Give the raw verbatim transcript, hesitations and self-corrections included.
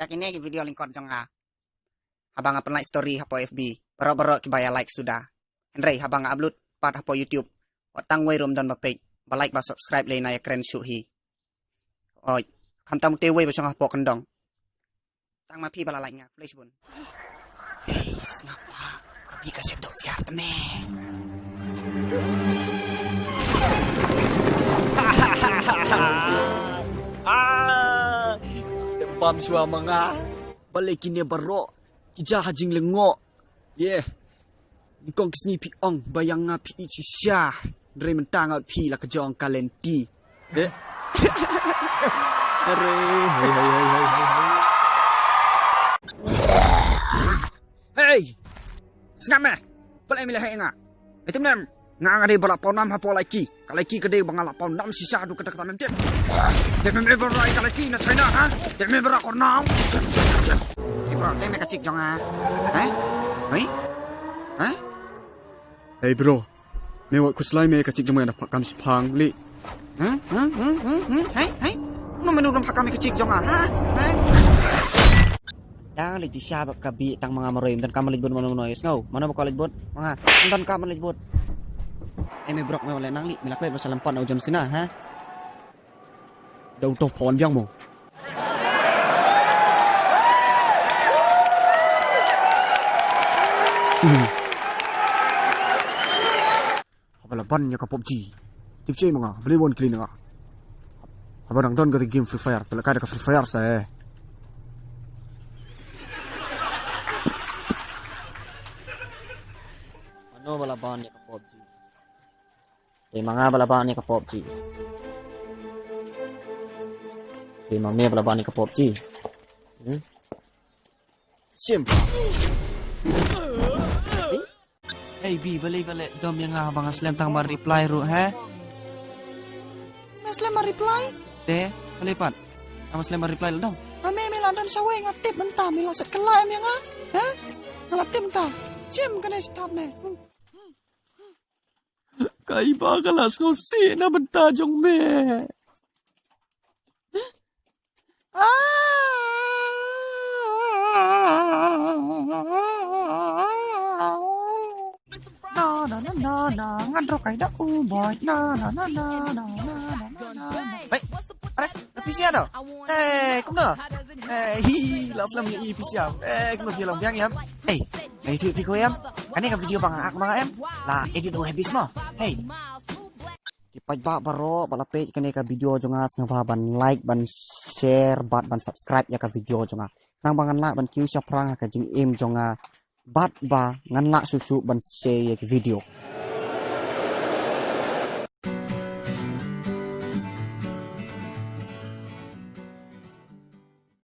Kine ki video lyngkot jong nga. Haba nga pynlait story hapoh F B, baroh baroh kiba ïa like suda. Hynrei haba nga upload pat hapoh YouTube, wat tang wei ruh ym don ba peit, ba like ba subscribe lei na ïa kren shuh hi. Oi, khamtam te wei ba shong hapoh kyndong. Tang ma phi ba la like nga, khublei shibun. Hei, sngap ha. Ka bi ka sep dok siar te me. Ah, dep bam shuwa ma nga. Balei kine baroh ki ja ha jinglyngngoh. Ye. Nyngkong ki sngi phi ong ba ïa nga phi ïeit shisha. Hynrei mynta nga phi la ka jong ka lynti. Eh. Are, hai, hai, hai, hai, hai, hai. Hei! Sngap me! Balei me lehei nga? Ïa te mnem, nga nga dei ba la paw nam hapoh la ki. Ka la ki ka dei ba nga la paw nam shisha haduh katta katta, mem tip. Dei me me ba rai ka la ki na China, ha? Dei me ba ra kor nam. Shem, shem, shem. Hey bro, dei me ka chik jong nga. Hei? Hei? Hei? Hey bro, me wat khuslai me ka chik jong me na phakam shipang li. Hei, hei. Kumno me nu dang phakam me ka chik jong nga, ha? Hei. Dang leit sha ba ka bi tang ma nga marwei, ym don kam leit bud mano mano, ïa sngew. Mano ba ka leit bud? Ma nga. Ym don kam leit bud. Eh, me brok me wale nang li, me la klet ba sa lem pan u John Cena, ha? Da u toh pon biang mo. Hmm. Haba la ban ïa ka PUBG. Tip sha ma nga, balei wan clean nga. Haba dang don ka game Free Fire, pela ka da ka Free Fire sa eh. Mano ba la ban ïa ka PUBG? Te ma nga ba la ban ïa ka PUBG. Te ma me ba la ban ïa ka PUBG. Hmm? Sim. Hey bi, balei balei dom ïa nga ba nga slem tang ban reply ruh, ha? Nga slem ban reply? Te, balei pat? Nga slem ban reply la dom. Ma me me la don shawei nga tip mynta me la set kylla em ïa nga, ha? Nga la tip mynta. Sim kane stap me. Kai ba ka la sngewsih na bynta jong me. Na na na na na, ngan rok kai da u boy. Na na na na na. Hei, ada phi sha da? Hei, kumno? Hei, hi, la slem ni phi sha. Hei, kumno phi long biang ïam? Hei, hei tu phi ko ïam. Kane ka video ba nga ak ma nga em, la edit u habis mo. Hei. Ki paidbah baroh ba la peit kane ka video jong nga, sngewbha ban like, ban share bad ban subscribe ïa ka video jong nga. Nang ba ngan lah ban kiew shaphrang ha ka jingim jong nga. Bad ba ngan lah shuh shuh ban share ïa ki video.